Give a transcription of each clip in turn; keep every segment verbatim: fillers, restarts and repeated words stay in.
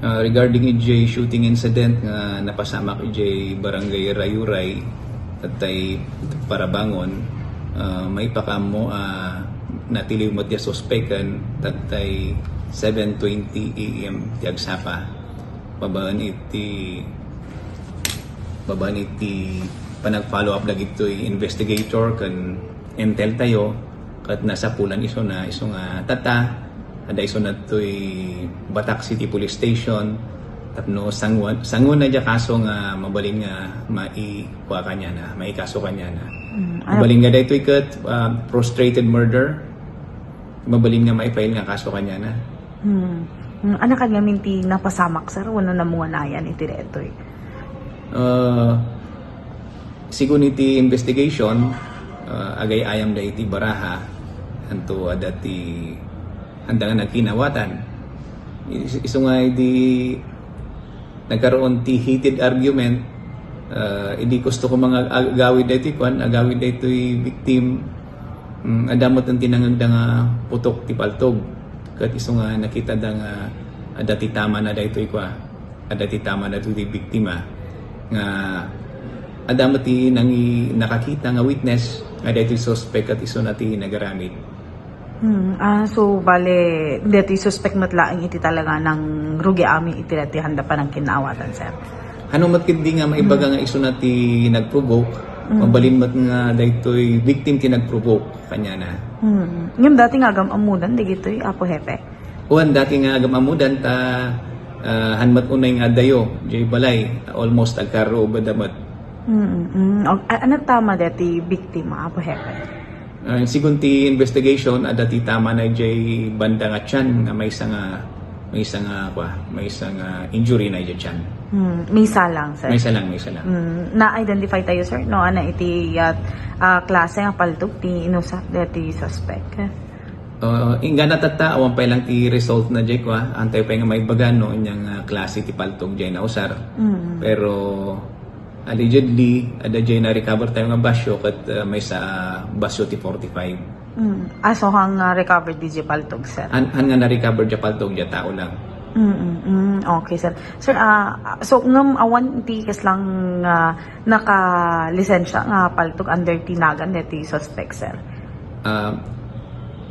Ah, regarding ijay shooting incident nga napasamak ijay Barangay Rayuray, tattay Parabangon, ah, maipakaammo a natiliw met ti suspek ken tattay seven twenty A M ti agsapa. Babaen iti, babaen iti panag-follow up dagitoy investigator ken intel tayo, ket nasapulan isuna, isu nga tatta, adda isuna toy Batak City Police Station, tapno sanguan, sanguan na dia kaso nga mabalin nga maikua kaniana, maikaso kaniana. Mm, ano? Mabalin nga daytoy ket, ah, frustrated murder, mabalin nga maipile nga kaso kaniana. Hmm. Hmm, ania kaniamin ti napasamak, sir, wenno namunganayan iti daytoy? Ah, sigun iti investigation, ah, agay-ayam da iti baraha, anto adda ti, anda nga nagkinawatan. Is-, isu nga idi nagkaroon ti heated argument, ah, idi gusto ko mga ag-, agawid daytoy kuan, agawid daytoy victim, mm, adda met ti nangngegda nga putok ti paltog. Ket isu nga nakita da nga adda ti tama na daytoy kua, adda ti tama na daytoy biktima nga adda met ti nangi-, nakakita nga witness nga daytoy suspek ket isuna ti nagaramid. Hmm, ah, so bale, daytoy suspek met laeng iti talaga nangrugi amin iti daytoy anda panangkinawatan, sir? Ano met ketdi nga maibaga nga isuna ti nag-provoke, mabalin met nga daytoy victim ti nag-provoke kaniana. Hmm. Ngem dati nga agam-ammodan dagitoy, Apo Hepe? Wen, dati nga agam-ammodan ta, ah, han met unay nga adayo, jay balay, almost agkarruoganna met. Mm, mm. O, a-, ano tama daytoy biktima, Apo Hepe? Ah, sigun ti investigation, adda ti tama na jay banda nga tiyan nga maysa nga, maysa nga, kua, maysa nga injury na jay tiyan. Hmm, maysa lang, sir? Maysa lang, maysa lang. Hmm, na-identify tayo, sir, no? Ano iti, ah, ah, klase nga paltog ti inusar daytoy suspek? Ah, inggana tatta, awan pay lang ti result na jay kua, antay pay nga maibaga no, inyang, ah, klase ti paltog jay nausar. Mm. Pero, allegedly, adda jay na-recover tayo nga basyo, ket, ah, maysa a basyo ti forty-five. Mm. Ah, so, han nga recover di jay paltog, sir? Han, han nga na-recover jay paltog, jay tao lang. Mm, mm, okay, sir. Sir, ah, so, ngem awan ti kaslang, ah, nakalisensya nga paltog under ti nagan daytoy suspek, sir? Ah,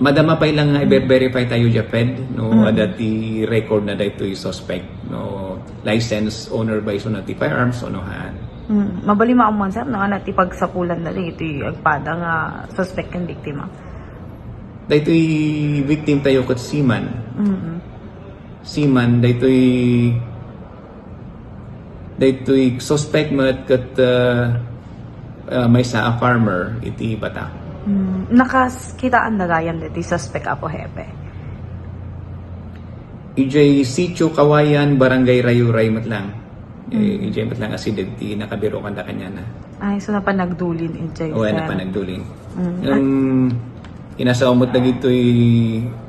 madama pay lang nga i-verify tayo jay Fed, no, adda ti record na daytoy suspek, no, license owner ba isuna ti firearms, no, han. Mm, mabalin maammuan, sir, no, ano ti pagsapulan na daytoy agpada nga suspek ken biktima? Daytoy victim tayo ket seaman. Mm. Seaman, daytoy, daytoy suspek met ket, ah, ah, maysa a farmer iti Batak. Mm, nakakitaan da gayam daytoy suspek, Apo Hepe? Ijay Sitio Kawayan, Barangay Rayuray met lang. Eh, ijay met lang a sideg ti nakabiro kanda kaniana. Ay, so napan nagdulin ijay, sir? O, napan nagdulin. Mm. Ngem, inasaw met dagitoy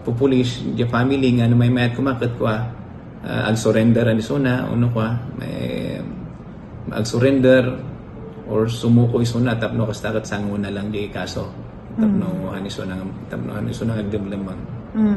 pupulis, ijay family nga no maymayat koma ket kua, ah, agsurrender isuna, uno kua, may, agsurrender or sumuko isuna tapno kasta ket sanguan na lang jay kaso. Tapno han isuna, tapno han isuna nga agdemdem. Mm.